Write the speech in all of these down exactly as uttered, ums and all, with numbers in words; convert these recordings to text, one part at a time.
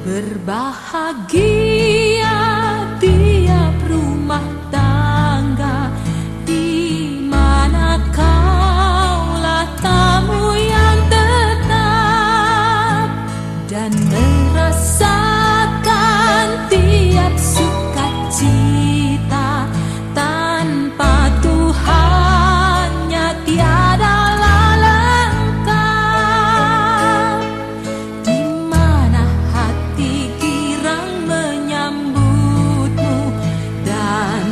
Berbahagia tiap rumah tangga di mana kaulah tamu yang tetap dan merasakan tiap sukacita. Tanpa Tuhannya tiadalah lengkap. Di mana hati girang menyambutmu dan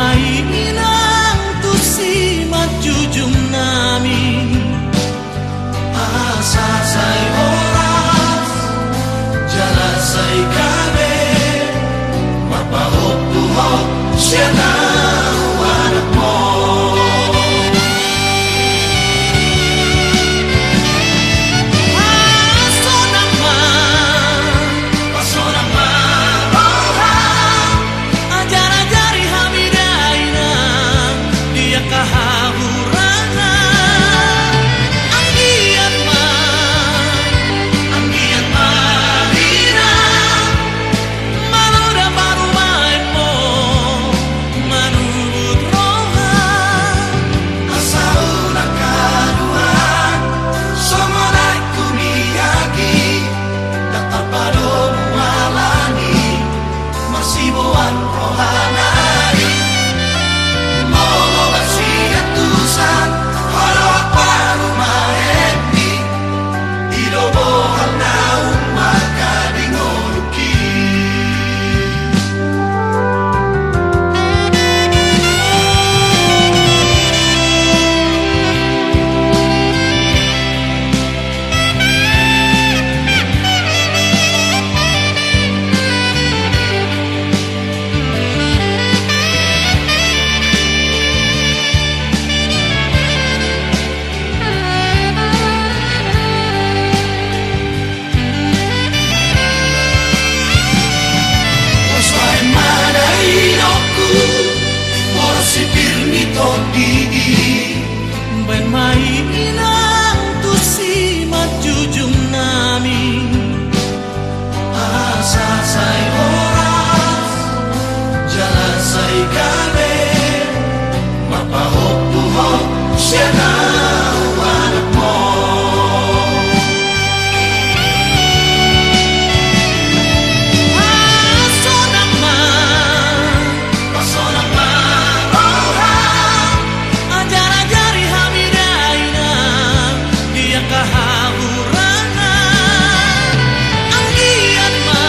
Ai inang tu simanjujung nami, asa sai horas jala sai gabe marpahompu ho sian ahu anakmu. Pasonang ma, pasonang ma roha, ajar-ajari hami da inang di angka hahurangan. Anggiat ma, anggiat ma inang manoda parumaenmu manurut roha. Asa unang kaduaan songon aek tu miak i, ndang tarpadomu alani marsiboan rohana i. Molo marsiantusan ho dohot parumaenmi, i do bohal naung mangkadingolungki. Pos baen ma da inongku boras si pir ni tondi i. Baen ma i inang tu simanjujung nami, asa sai horas jala sai gabe marpahompu ho sian ahu anakmu. Pasonang ma, pasonang ma roha, ajar-ajari hami da inang di angka hahurangan. Anggiat ma,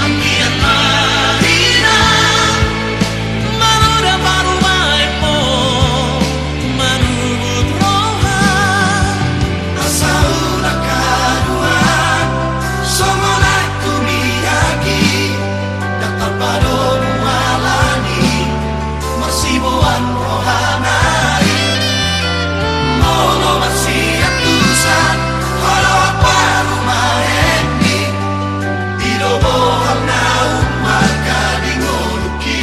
anggiat ma inang manoda parumaenmu manurut roha. Asa unang kaduaan songon aek tu miak i, ndang tarpadomu alani marsiboan rohana i. Molo marsiantusan ho dohot parumaenmi, i do bohal naung mangkadingolungki.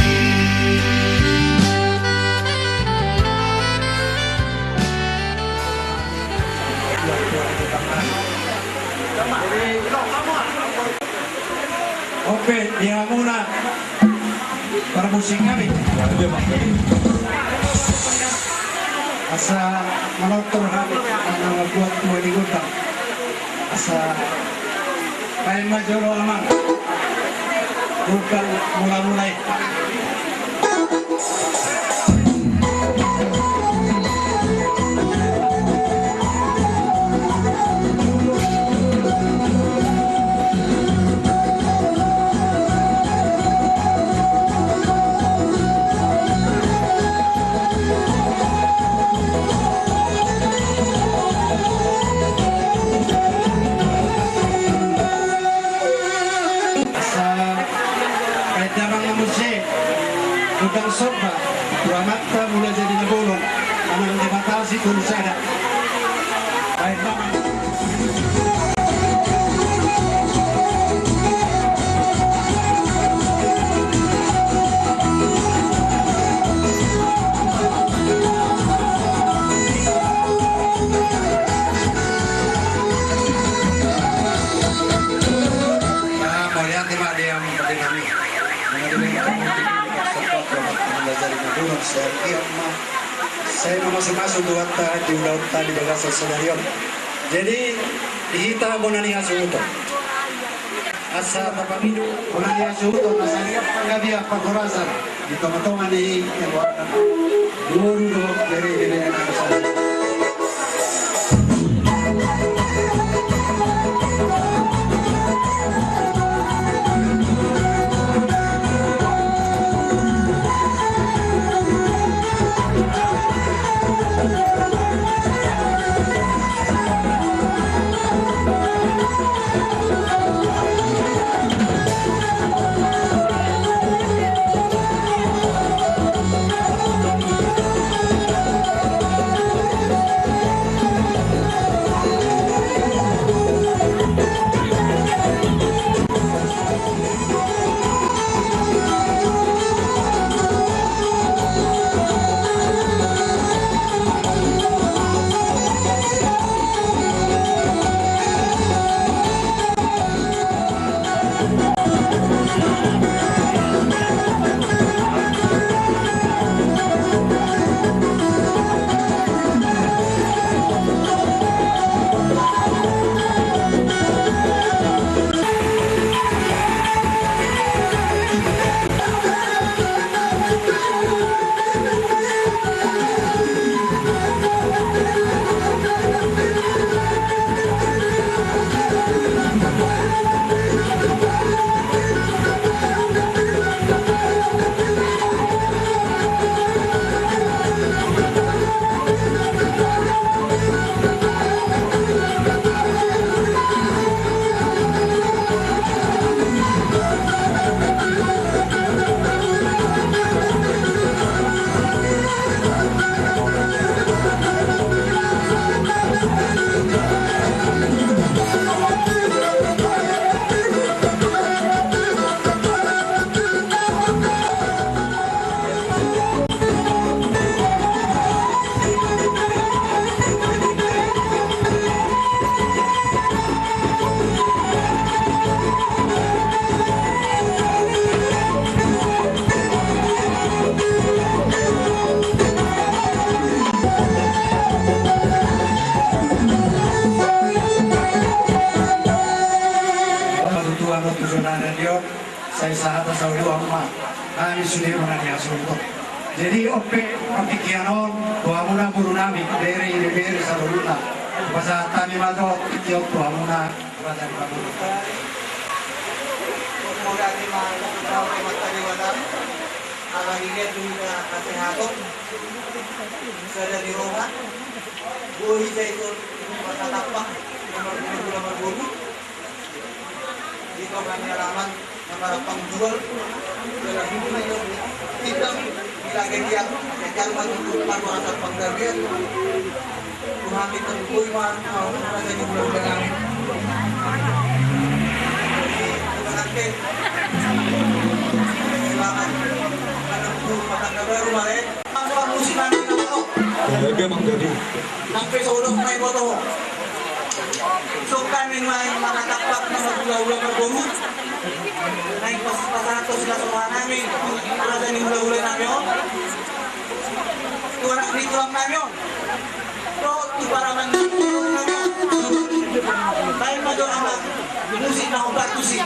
Oke, di hamuna parmusik nami. Asa manortor hami na mambuat tua ni gondang. Asa baen ma jolo amang gondang mula-mula i. Asa baen damang ma muse gondang somba tu Amanta Mulajadi Na Bolon, Amang Debata Sitolu Sada. Baen damang. Mauliate ma di hamu pande nami. Mauliate ma di hamu pande nami. Sai mamasu-masu Tuhanta di ulaonta di bagasan sadari on. Jadi di hita bona ni hasuhuton. Asa tapaminum bona ni hasuhuton asa riap panggabean parhorasan di tonga-tonga ni keluarga. Boru dohot bere-bere na. Patutuan on tu joloan ni on, sai sahat ma saluhutna. Nami sude ma na di hasoruton. Jadi on pe partingkian on tu hamuna boru nami, bere, ibebere saluhutna. Pasahat hami ma jo tingki on tu hamuna. Ala ni dia tu hita kasehaton. Sada ni roha. Boi hita ison marhatampak. Nomor dua, nomor dua. Di tonga ni alaman na marhampang jual. Dalam hidup itu. Tidak. Bila dia. Jangan untuk marhatampak. Tuhan itu boi ma, raja ni hulahula nami. Jadi, terima kasih. Selamat menempuh rumah tangga baru, Mare. Apa musim nami na baru? Manggabe, manggabe. Sampai sodok mai boto. Suka ni mai marhatampak na hulahula marboru. Naeng pas-, pasahat tu silas roha nami. Raja ni hulahula nami on. Tu anak ni tulang nami on. Dohot tu paraman ni tulang nami on. Baen ma jo, Amang, musik na hombar tusi.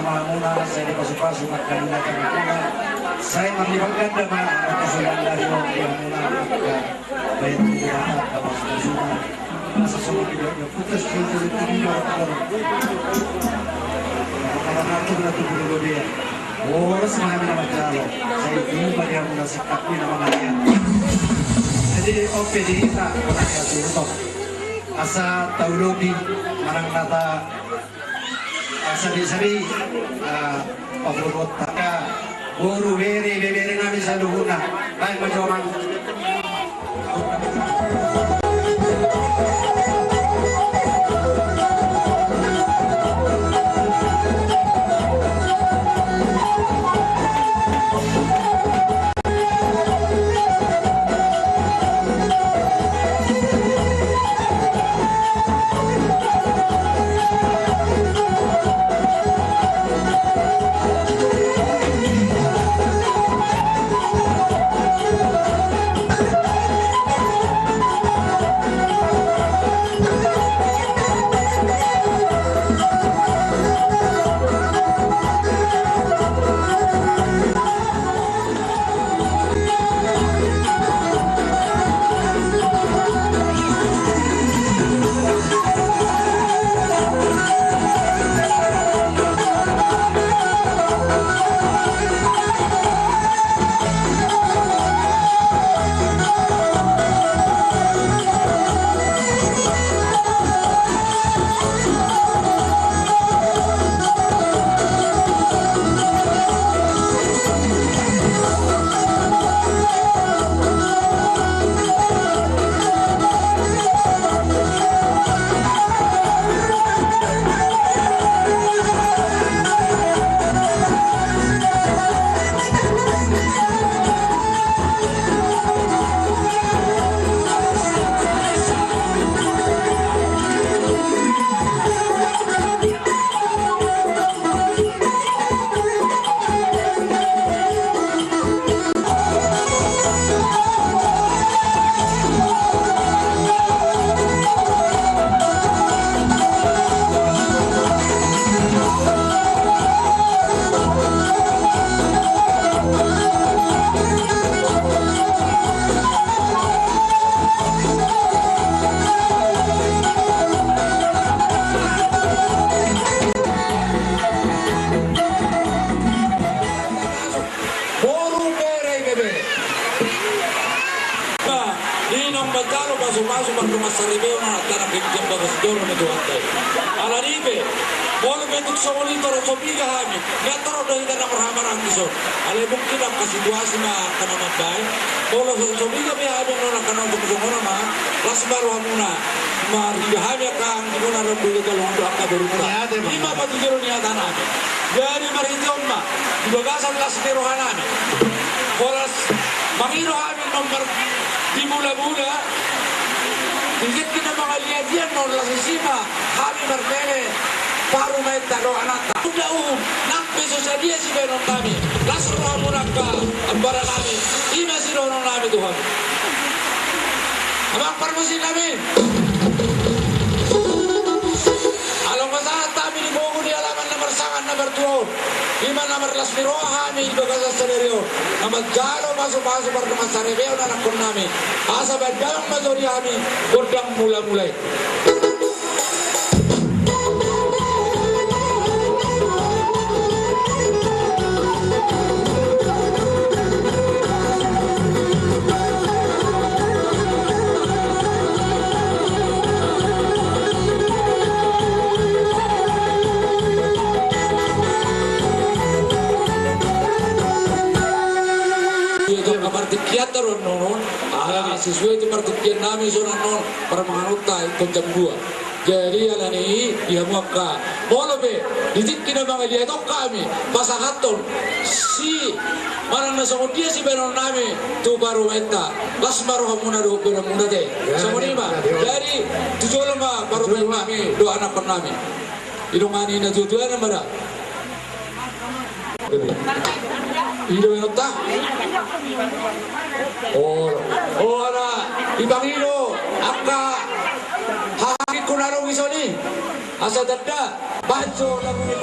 Hamuna sai dipasupasu mangkalinga hamuna, sai marlipat ganda ma angka soripada on di hamuna angka bahen ni Debata angka pasupasuna. Asa songon i do, putus jujur itu di luar. Maka na tubu na tubu dulu dia. Horas ma hami na manjalo, sai tubu ma di hamuna sikap ni na mangaliat. Jadi on pe di hita manang na turtok, asa taudopi manang na ta Asa disari, ah, paboruonta. Boru, bere, ibebere nami saluhutna. Baen ma jo amang. Boru, bere, ibebere. Ba, i naung manjalo pasupasu pardongansaripeon anakna nangkin di bagas joro ni Tuhanta i. Alani i pe, molo pe tung songon i torop so piga hami, nga torop do hita na marhahamaranggi dison. Alai mungkin angka situasi ma angka na mambahen. Molo so, so piga pe hami annon angka na tung songon on ma, las ma rohamuna. Marhite hami angka anggimuna ro dohot angka borumuna. Ima patujolo ni hata nami. Jadi marhite on ma di bagasan las ni roha nami. Horas mangido hami nomor di mula-mula. Di tingki na mangaliat i annon las isi ma hami martele parumaenta dohot anakta. Unda uhum nang pe so sadia sibahenon nami. Las rohamuna angka ambaran nami. Ima sidohonon nami tu hamu. Amang parmusik nami. Along pasahat hami di pogu di alaman na marsangap na martua on. Ima na marlas ni roha hami di bagasan sadari on. Na manjalo pasupasu pardongansaripeon anakkon nami. Asa baen damang ma jo di hami gondang mula-mula i. Ia jangka partingkianta do annon on. Ala sesuai tu partingkian nami songon on. Parmanganonta ingkon jam dua. Jadi alani i di hamu angka, molo pe di tingki na mangaliat on hami pasahathon si manang na songon dia sibahenon nami tu parumaenta, las ma rohamuna dohot badanmuna te. Songon i ma. Jadi tu jolo ma parumaen nami dohot anakkon nami. Idongani na tua-tua na mada. I do baenonta. O, o, ala dipangido angka hahangingku na adong dison i. Asa tanda baen jo lagu ni.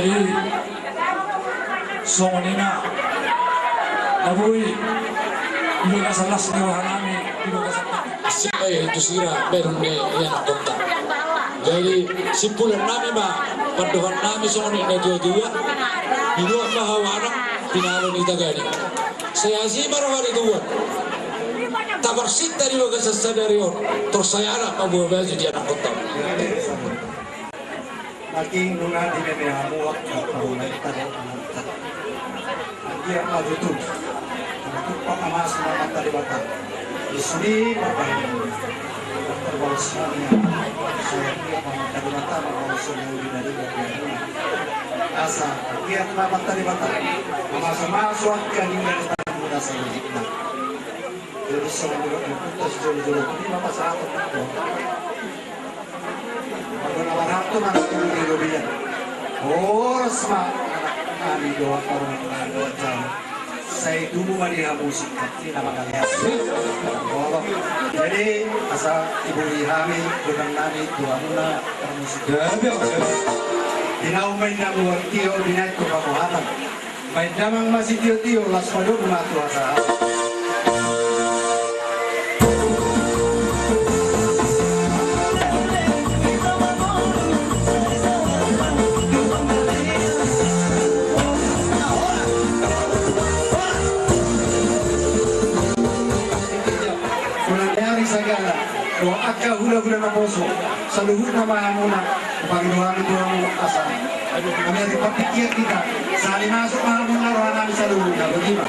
Jadi, songon i ma na boi di bagasan las ni rohanami, di bagasan. Asing ma i tu sira bahenon ni ianakhonta. Jadi, simpulannami ma pandohannami songon i na tuatua. Binoan ma hau anak, pinalo ni tagana. Sai asi ma roha ni Tuhan. Taparsinta di bagasan sadari on. Tor sai anak ma buha baju di anakhonta. Nangkin nunga dimeme hamu angka parulaenta dohot inanta. Anggiat ma tutu tumpak na masuma Amanta Debata. Disi ma bahen parbaosan ni hami. Sai anggiat ma Amanta Debata mambahen songon i dari bagianna. Asa anggiat ma Amanta Debata mamasumasu angka dinggan ni tanganmuna saluhutna. Jadi songon i do, putas jolo-jolo, ini ma pasahaton. Molo na marhata ma na tubu di lobian. Horas ma anak nami dohot parumaen nami dohot jabu. Sai tubu ma di hamu singkat ni na mangaliasi. Jadi asa tiburi hami godang nami tu hamuna parmusik. Di na umbahen na muar tio di na itu pamohatan. Baen damang ma sitio-tio, las ma domu ma tu hasahatan. Mulai dari sagala dohot angka hula-hula naposo, saluhutna ma hamuna. Pangido hami tu hamu asa hami ate partingkian hita. Sahali masuk ma hamuna roha nami saluhutna, boti ma.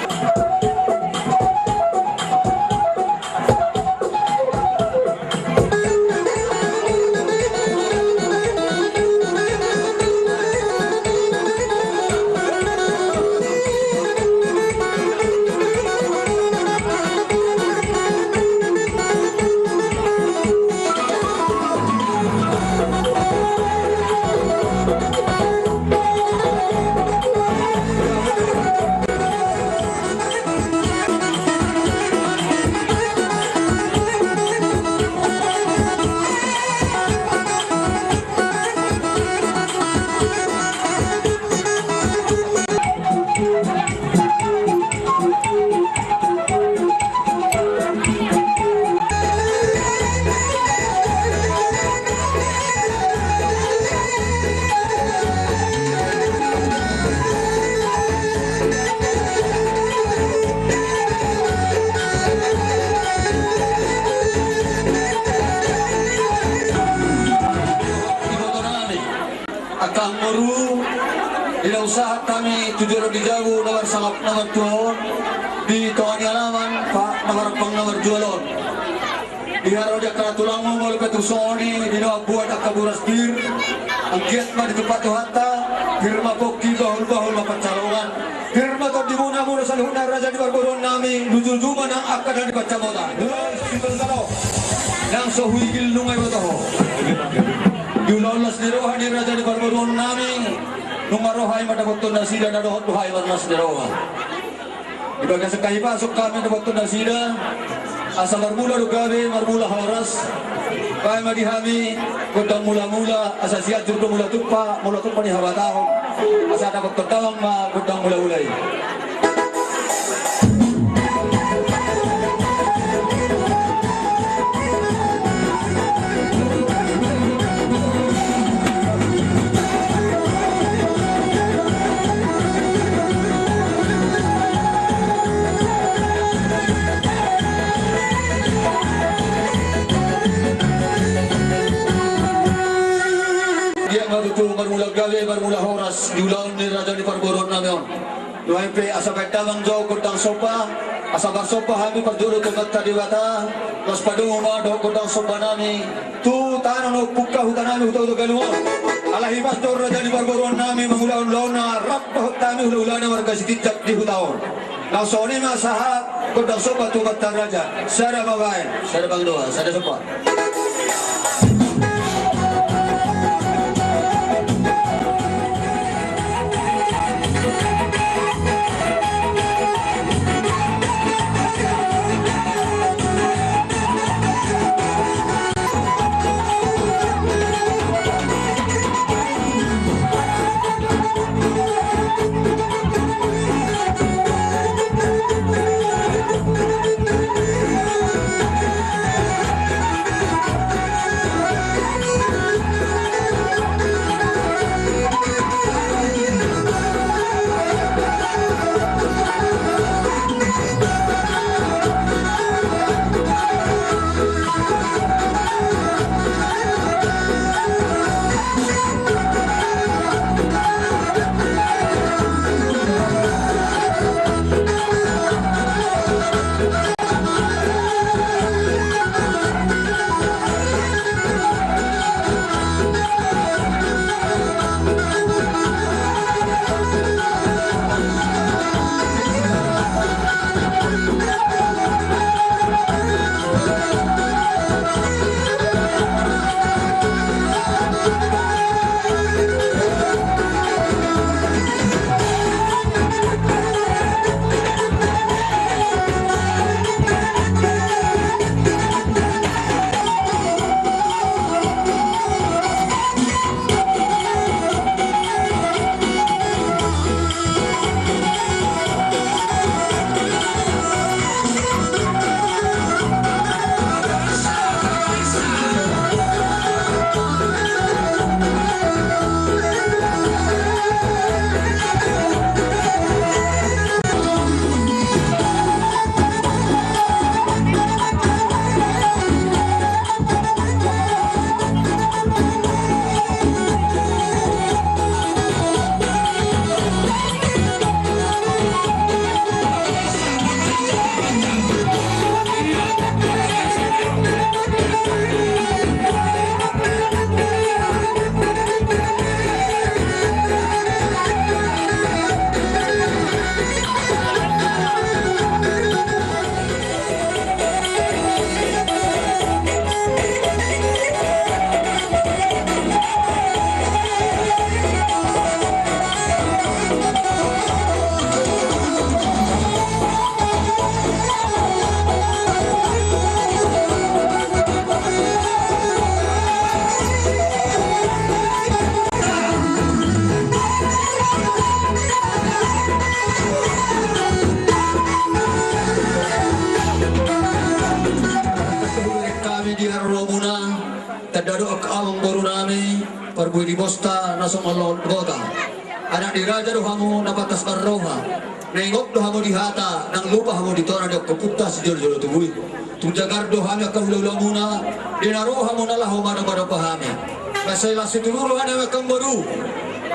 Angka amangboru, di na husahat hami tu jolo ni jabu na marsangap na martua on, di tonga ni alaman, pa, na marhampang na marjual on. Di haro di angka tulangmu molo pe tung songon i, di na mambuat angka boras pir, anggiat ma ditumpak Tuhanta, pir ma pongki, bahul-bahul ma pansalongan. Pir ma tondimuna molo saluhutna raja di parboruon nami, luju-luju ma nang angka na di pansamotan. Nang so huigil nunga iboto ho. Di Ulaon las ni roha ni raja ni parboruon nami, nunga ro hami mandapothon nasida, na dohot tu hami marlas ni roha. Di bagasan hahipason hami mandapothon nasida, asa marmula do gabe, marmula horas. Baen ma di hami gondang mulamula, asa Sianjur do mula tumpak, mula tumpak ni habatahon, asa dapothon damang ma gondang mulamula i. Anggiat ma tutu marmula gabe, marmula horas di ulaon ni raja ni parboruon nami on. Nuaeng pe asa baen damang jo gondang somba, asa marsomba hami parjolo tu Amanta Debata, laos padomu ma dohot gondang somba nami tu tano na umpungka, huta nami Hutahuta Galuh on. Alai hipas do raja ni parboruon nami mangulahon ulaonna, rap dohot hami hulahulana marga Sitinjak di huta on. Laos songon i ma sahat gondang somba tu Amanta Raja. Sada ma baen, sada pangidoan, sada somba. Hami di haroromuna, tanda do angka amang boru nami, parbue ni bosta na so mangoloi gota. Anak ni raja do hamu na pantas marroha. Na ingot do hamu di hata, ndang lupa hamu di tona ni angka ompunta sijolojolo tubu i. Tung jagar do hami angka hulahulamuna, di na ro hamuna laho manomba-nomba hami. Mansai las situtu roha nami angka amang boru.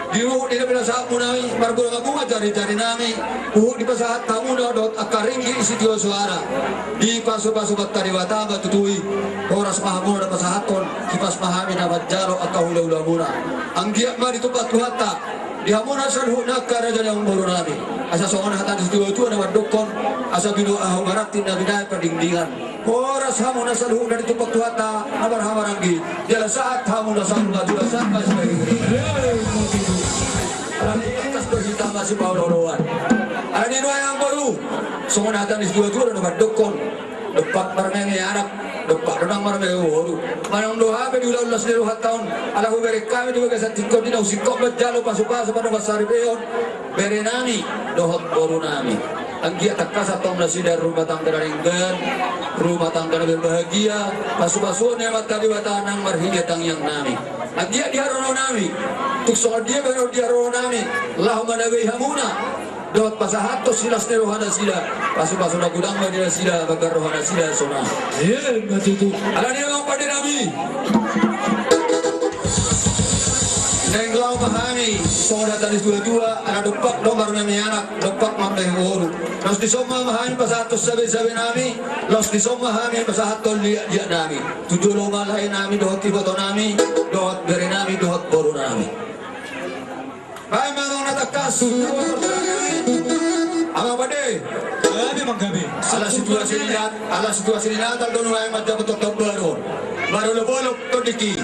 Di huhut ni na pinasahatmuna i, marbola-bola jari-jari nami, huhut dipasahat hamuna dohot angka ringgit sitio soara. Dipasupasu Amanta Debata ma tutu i, horas ma hamuna na pasahathon, hipas ma hami na manjalo angka hulahulamuna. Anggiat ma ditumpak Tuhanta di hamuna saluhutna angka raja ni amang boru nami. Asa songon hata ni situatua na mandokkon, asa binoan ahu ma ranting na binahen pardingdingan. Horas hamu na saluhutna ditumpak Tuhanta na marhahamaranggi. Jala sahat hamu na saluhutna jala sahat ma sibagian. Alani i tangkas do hita masipaolooloan. Alani i nuaeng amangboru, songon hata ni situatua do na mandokkon. Dompak marmeme anak, dompak do nang marmeme boru. Manang do hape diulahon las ni rohanta on, ala hubereng hami di bagasan tingki on di na husingkop manjalo pasupasu pardongansaripeon berenami dohot borunami. Anggiat tangkas antong nasida rumah tangga na denggan, rumah tangga na berbahagia, pasupasuon ni Amanta Debata nang marhite tangiangnami. Anggiat di haroroanami, tung songon dia pe di haroroanami, laho manabai hamuna dohot pasahathon silas ni rohanasida, pasupasu na godang ma di nasida, bahen rohanasida sonang. Emma tutu. Alani i amang pandenami, naeng laho ma hami songon hata ni situatua, ala dompak do marmeme anak, dompak marmeme boru. Laos dison ma hami pasahathon sabesabenami, laos dison ma hami pasahathon liatliatnami. Tu jolo ma laenami dohot ibotonami, dohot berenami dohot borunami. Baen ma amang na tangkas. Amang pande. Gabe, amang, gabe. Ala situasi ni Nat-, ala situasi ni Natal do nuaeng manjaha taon baru on. Marolopolop tondingki.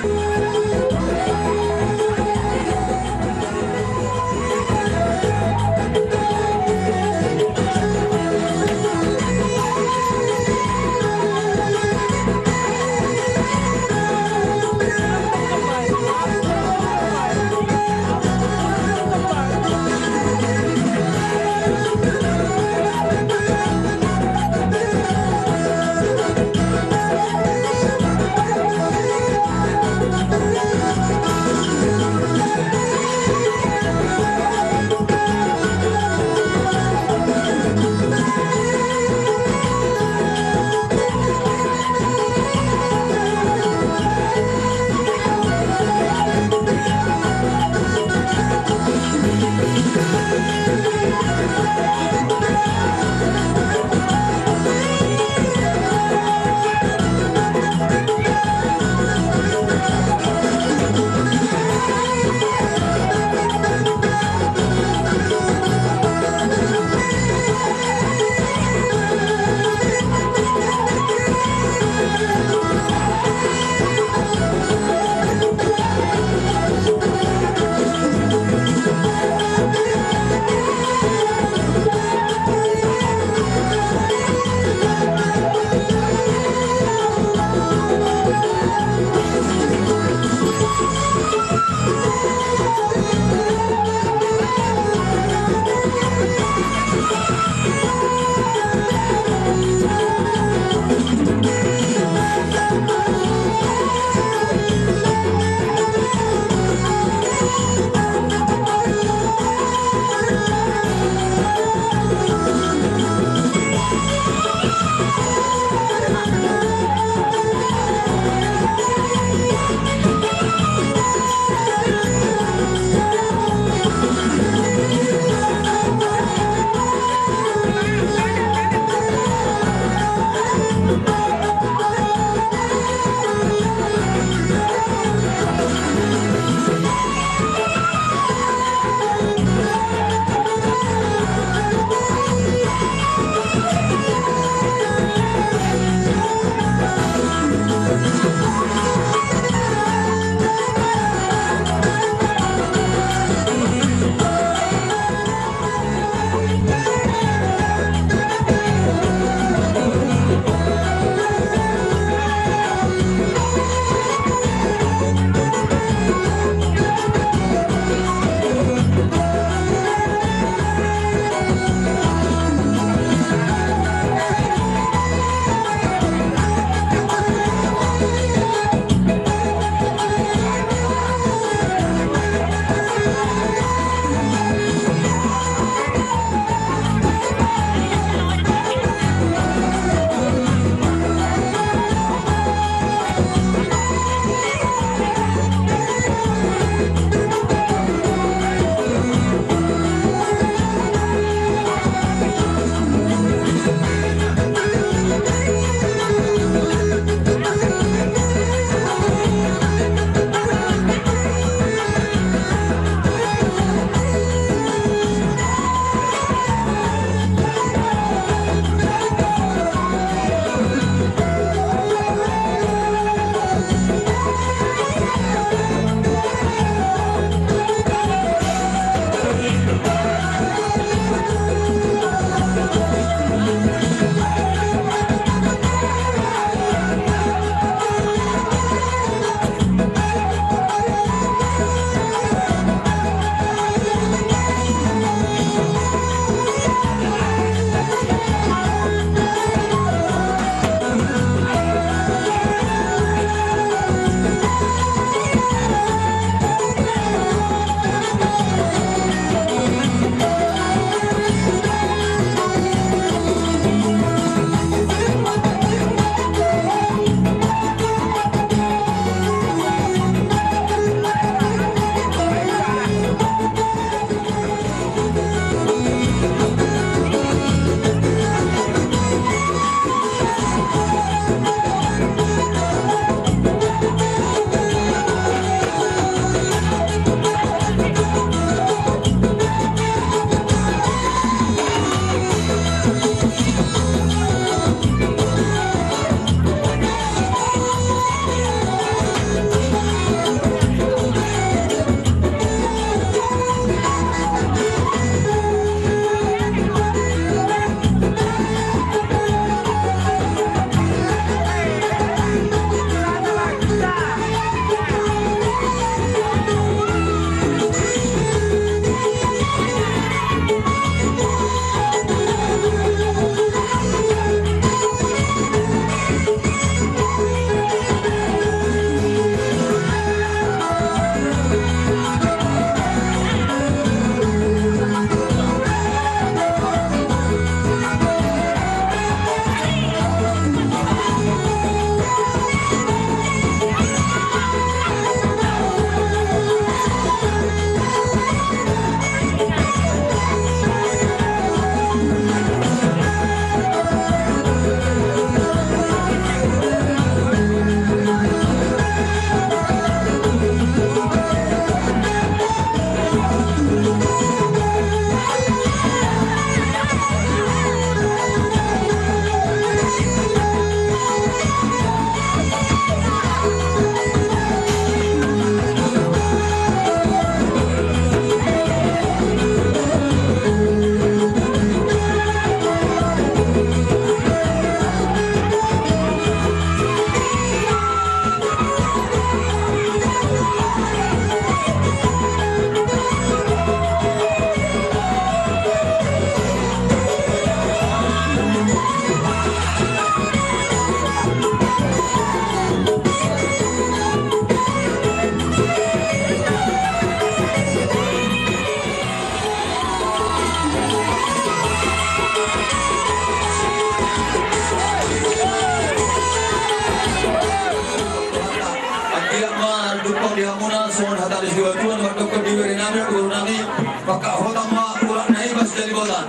Boru nami, pangkat hotang ma, ulak na ibas jadi botan.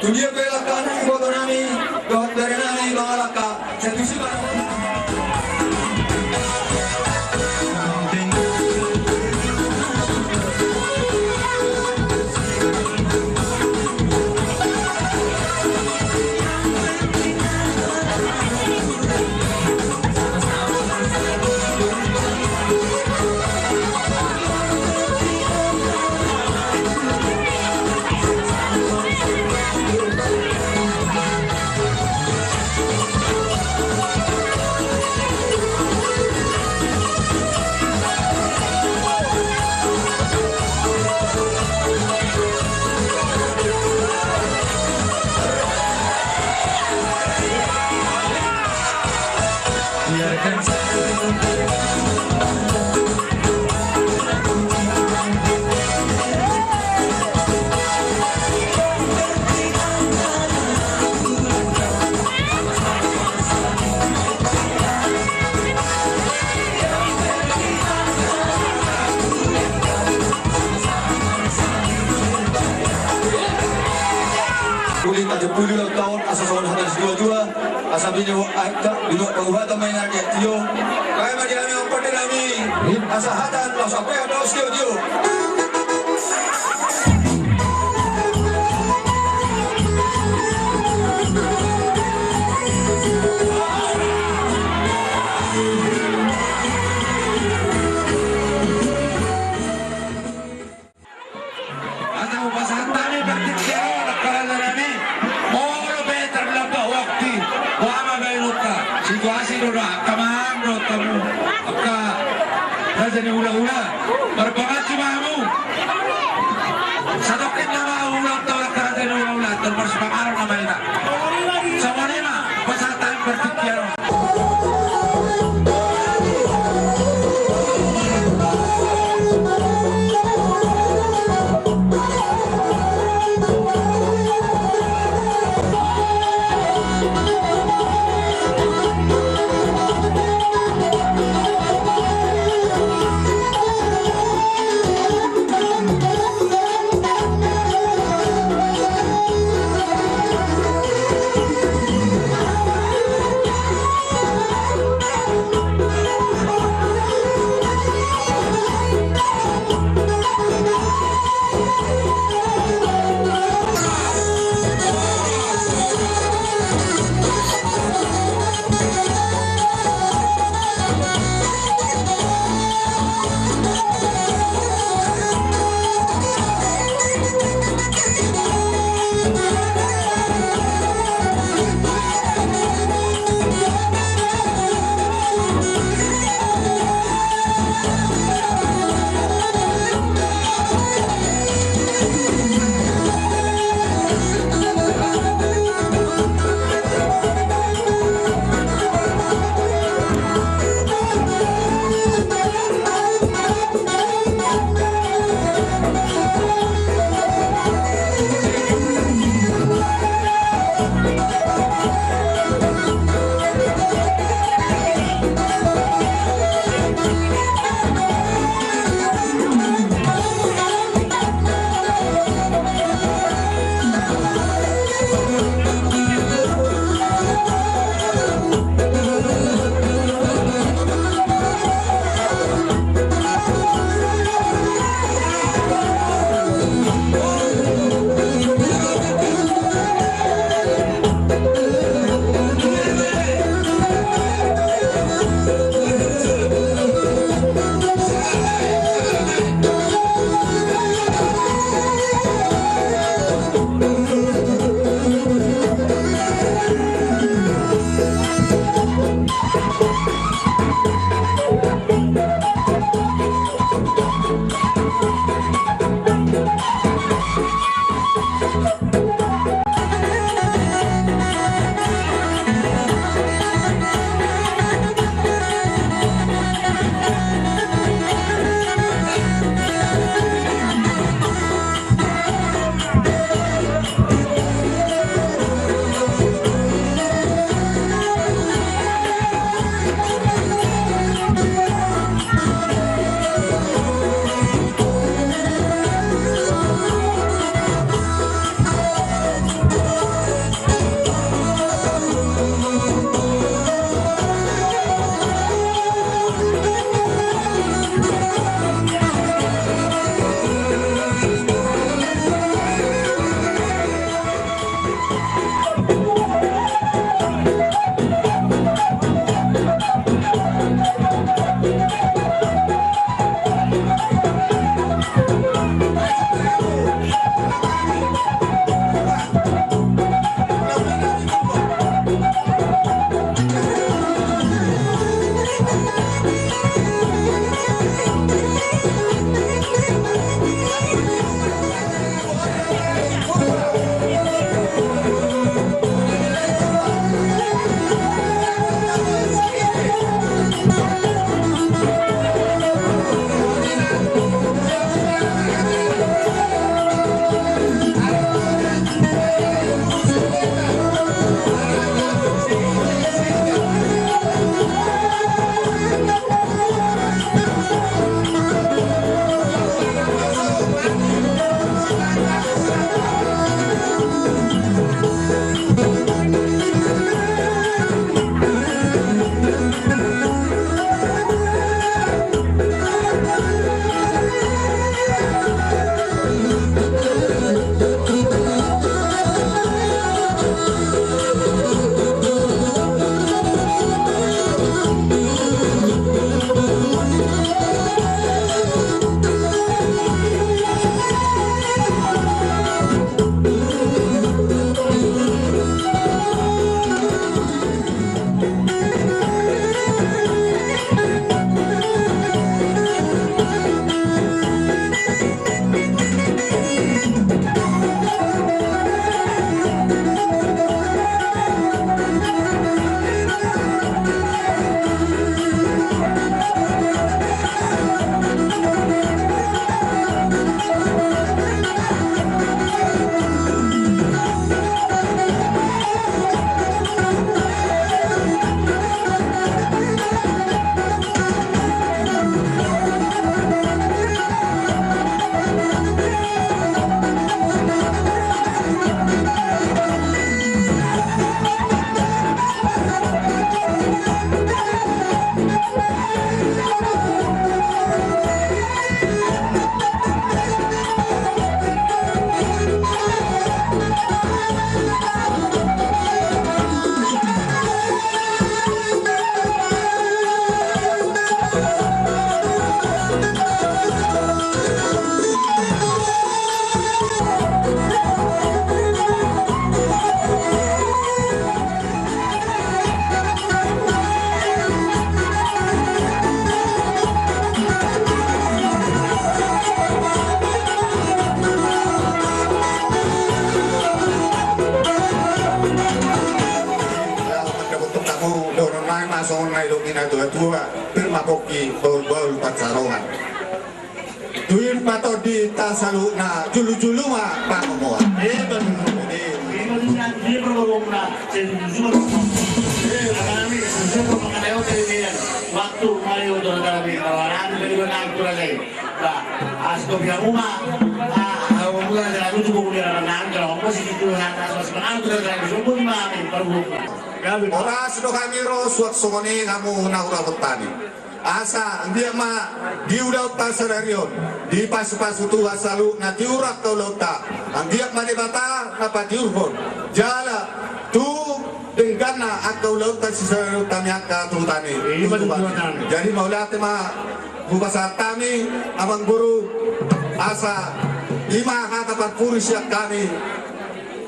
Tu dia pe langka anak boru nami, dohot bere nami, mangalangka, satu si Uli, tujuh puluh ulang tahun, asa songon hata situa-tua, asa bini, ah, bini pahuhatan ma inang di tio. Baen ma di hami, ompung nami, asa hata, asa pe, asa tio-tio. Asa hupasahat hami partingkian on, angka raja nami. Molo pe tarlambat waktu, boha ma baenonta? Situasi do da, angka amang dohot hamu, angka raja ni hulahula. Marpanganju ma hamu. Satongkin nama ulang tahun angka raja ni hulahula, tor marsipanganon nama hita. Songon i ma, hupasahat hami partingkian on. Dohonon nai ma songon na nidok ni natuatua, pir ma pongki, bahulbahul pansamotan. Tuin ma tondi ta saluhutna, jolojolo ma pangomoan. Ima tutu. Ima tutu, ima tutu, ima tutu. Jadi, jolojolo ma pangomoan. Jadi, jolojolo ma pangomoan. Waktu mario tu raja nami, raja nami, raja nami, raja nami. Ba, asa tu pihak rumah, ah, au mula raja nami tu buku dia raja nami, kalau aku sih gitu, nah, nah, so, sebenarnya tu raja nami, so, buku nami, baru buku. Horas do hami ro, suang songon i hamu na hurapot hami. Asa anggiat ma di ulaonta sadari on, dipasupasu Tuhan saluhutna tiur angka ulaonta. Anggiat ma Debata na patiurhon jala tu dengganna angka ulaonta sisadari on hami angka tubu tani. Ima tutu, tubu tani. Jadi mauliate ma hupasahat hami, Amangboru, asa i ma hata parpudi sian hami.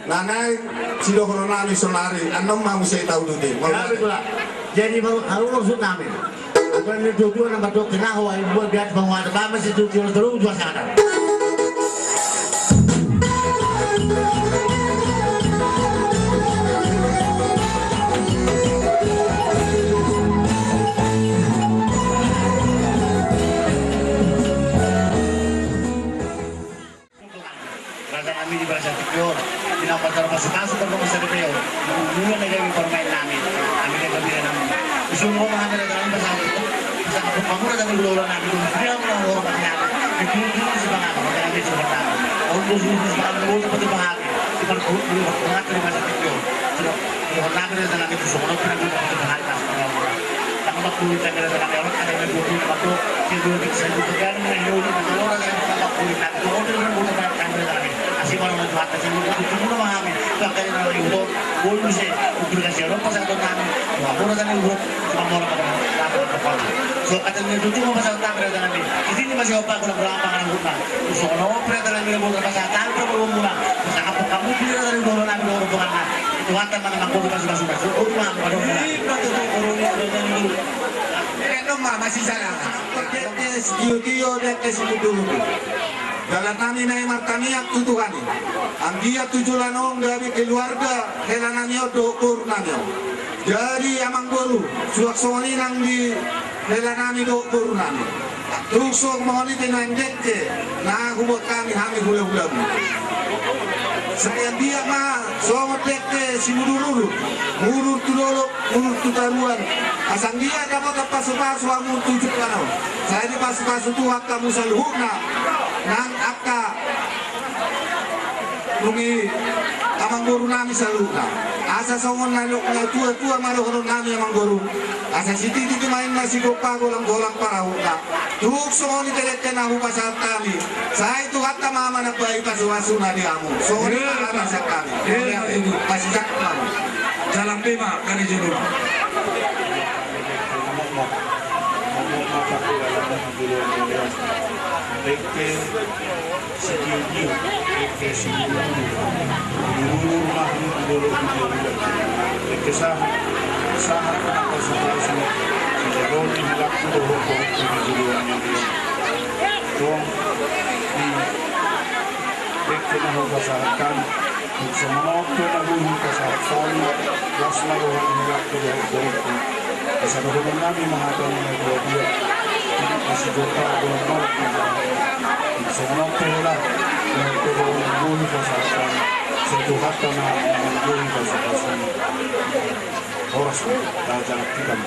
Na naeng sidohonon nami saonari, annon ma muse taudut i. Mauliate. Jadi baru haru maksud nami. Anggo na tuatua na mandok tinaho, ai buat biat panguatan, ba mase tu tiur terus dua sada. Raja nami di bagasan tingki on, di na patar pasupasu, tardongan sadari on, mula na gabe parmaen nami, nami na gabe nami. Isungkun ma hami raja nami, pasahat, pasahat hamu raja nami, hulahula nami, dia mula hormat nami. Itu, itu, itu semangat raja nami, semangat nami. On dos, dos, dos, semangat, dos, semangat, semangat. Di parkuhut, di parkuhut, di bagasan tingki on. Sudah, sudah nami raja nami, itu semangat, semangat, semangat. Tanggal dua puluh tanggal dua puluh empat tu, si dua puluh satu tanggal dua puluh empat tu, orang yang tanggal dua puluh empat tu, orang yang tanggal dua puluh empat tu, asi malam tu, hata si dua puluh tujuh malam, tu akan yang dua puluh, boleh muse, ukur kasih orang pas atau tanggal dua puluh tanggal dua puluh, cuma orang pada, pada, pada. So, kata dia tu cuma pas atau tanggal dua puluh. Di sini masih opa, kurang berapa, kurang lupa. So, kalau opa, tanggal dua puluh, pas atau tanggal dua puluh mula. Pas apa kamu pilih tanggal dua puluh, tanggal dua puluh, tanggal. Tuhan, teman-teman, aku pasupasu, pasupasu. Opa, pada mula. Ini patut turun, turun, turun. Eno ma masisada. Dengke sitio-tio, dengke simudu-mudu. Dalan nami na i martangiang tu Tuhan i. Anggiat tu joloan on gabe keluarga hela nami on dohot boru nami on. Jadi amangboru, suang songon i nang di hela nami dohot boru nami. Tung songon i pe nuaeng dengke na hubuat hami, hami hula-hulamu. Sai anggiat ma songon dengke simudur-udur, mudur tu dolok, mudur tu toruan. Asa anggiat dapotan pasu-pasu hamu tu joloan on. Sai dipasu-pasu Tuhan hamu saluhutna nang angka Dung i, amangboru nami saluhutna. Asa songon na didok ni natuatua ma dohonon nami, amangboru. Asa sititi ma inna sigompa, golanggolang parahutna. Tung songon i pe dengke na hupasahat hami. Sai Tuhanta ma manambai pasupasuna di hamu. Songon i ma hata sian hami. Mauliate. Pasisangkap ma. Jalang be ma karejona. Dengke sigiogio, dengke sigiogio. Dulu rumah ni dulu di dulu. Dengke sahat, sahat na pasupasuna. Sijabon ni halakku dohot dohot di dulu ni dulu. Tong di dengke na hupasahat hami. Songon on pe na boi hupasahat hami, las ma roha ni halakku dohot dohothu. Asa dohonon nami ma hata ni natuatua. Asa sigompa, golanggolang. Songon on pe holan, na boi hupasahat hami. Sai Tuhanta ma na boi pasupasuna. Horas ma, tajalang hita ma.